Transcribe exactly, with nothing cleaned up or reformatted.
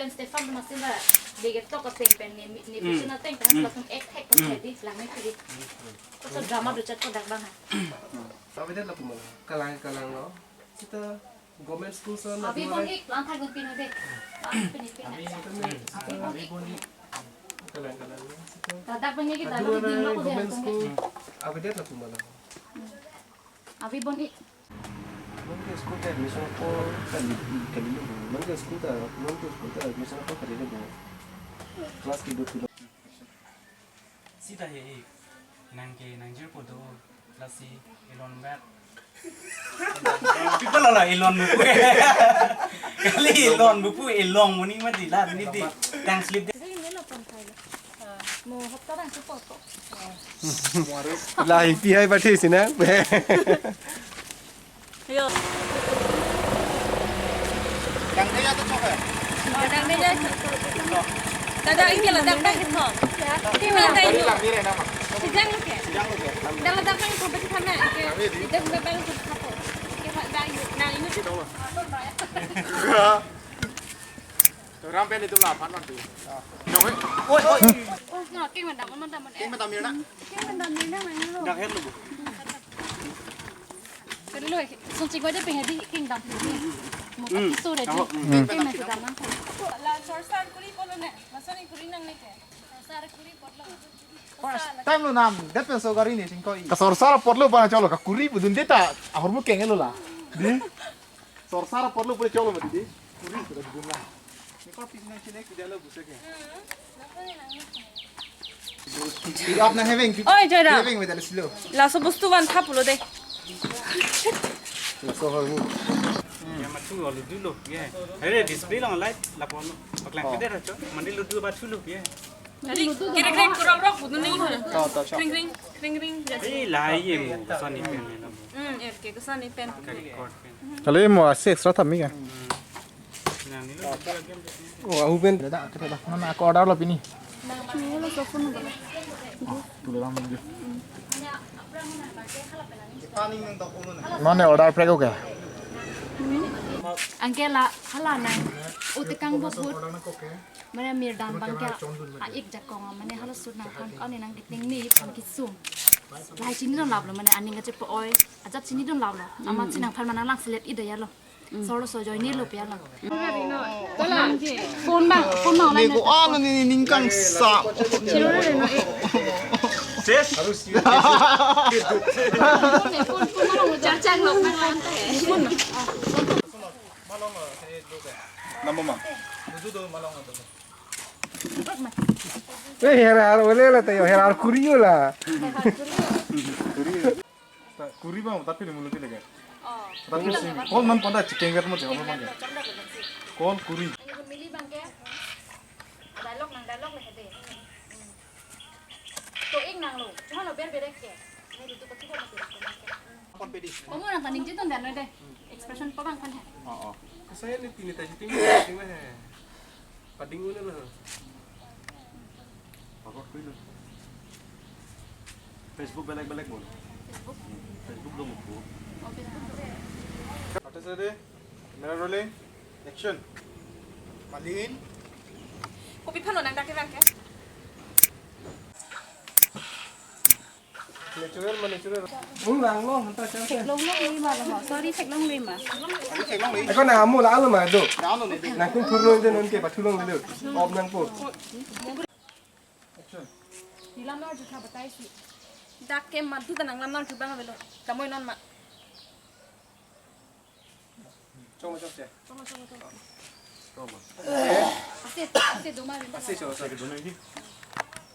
Stefan masih ba, dia ketok ke peng peng ni ni Hmm. Vision ateng pen Hmm. langsung ek ek Hmm. Jadi lang ni kiri. Kosok drama do chat ko dak bang ha. Apa dia lapu malah? Kalang kalang lo. Sita government school sa na Abi dua bon rai. Ik lang thak gun pin de. Lang pin pin. Abi Sita na abi bon ik. Kalang kalang lo. Sita. Dadak bang ni kita Dua dulu di rai rumah ko dia government langsung. School. Apa dia lapu malah? Abi bon ik. Nonke school ta admission ko kali kali lo. Nonke school ta nonke school ta admission ko kali lo. Class ke dua kilo. Sita he ik. Nangke nangjirpo do. Lasi elon bat. People ala elon buku. Kali elon buku elong muni mati la ni di. Tang slip de. Mo hopta bang supo to. Lahai pi hai pathi sina. Yo. Dang de ya to chok hai. Oh, dang de ya. Dada, ini lah dang bang itu. Ini lah dang itu. Sidang lu ke? Sidang lu ke? Dalam dang bang itu berarti sana. Ke, itu bang itu apa? Ke, Pak, dang itu. Nah, ini sih. Ram pen itu lah, pan tu. Dong, eh. Oi, oi. Oh, no, king mandam, mandam, mandam. King mandam, Mirna. King mandam, Mirna, mana lu? Dang hen lu. Kali lo, sun chikwa de pengen di king dam. Mo Hmm. Itu deh. Tahu. King mandam lang. La sorsar kuri polo ne. Masani kuri nang ne ke. Sorsar kuri polo. First time lo nam, det pen so gari ni chingkoi. Kasorsar apot lo pa cholo, kakuri pudun de ta, ahormu keng lo la. Di? Sorsar apot lo pule cholo mati di. Kuri sudah dun la. Ni kor pis nang chile ki jalo buse ke. Oi, Joyda. Heveng medal silo. Laso bostu van thap lo de. Laso hormu. Ya matu olu dulo, ya. Here display long light, lapu paklang keder acho. Mandi ludu ba thulo, ya. Kring kring kurang rok budu ni. Kring kring kring kring. Eh, lahai ye mo, kosani pen ni na mo. Hmm, eh, ke kosani pen. Ka record pen. Kali mo ase extra tami ka. Hmm. Nang ni lo. Oh, ahu pen. Dada, kita dah. Mana aku order lo pini. Tulang dia. Mana order prek oke? Angke la, hala nang. Utikang bobut. Mane mir dan bang kya a ik jakong mane hala sut nang phan kani nang kiting ni phan kisum. Lahai chinidun lap lo mane aning kachepo-oi. Ajat chinidun lap lo. Amat sinang phan manang lang selet ida ya lo. Solo so join ni lo pia lo. Tola. Phone bang, phone bang. Ni ko ano ni ningkang sa. Chiro re no. Ses. Phone, phone bang, charge lo. Phone. Namo ma? Eh, herar ole la tayo, herar kuriyo la. Kuriyo. Ta, kuri bang, tapi ni mulu lagi. Tapi si, kol man panda chicken gat mo, mo panda. Kol kuri. Mili bang ke. Dialogue nang dialogue le hede. To ing nang lo, cuma lo ber berek ke. Ini itu ketiga masih. Kamu nang tanding jitu dan ada expression apa bang kan? Oh, oh. Saya ni pini tadi tinggi, tinggi mah. Pading una lo. Pakot ko ilo. Facebook belek belek mo. Facebook? Facebook dong ko. Oh, Facebook dong. Ate sir, camera rolling, action. Malin. Kopi phano nang dak ke bang ke? Natural ma natural. Mung lang long hanta chang se. Long long lima lo. Sorry, thek long lima. Ako na amu la alo ma do. Nang kin thur long de non ke pathu long de. Op nang po. Action. Nilam na jutha batai si. Dak ke madu ta nang lam na jutha bang avelo. Tamoi non ma. Chong chong che. Chong chong chong. Ase ase doma rin. Ase chong chong doma rin.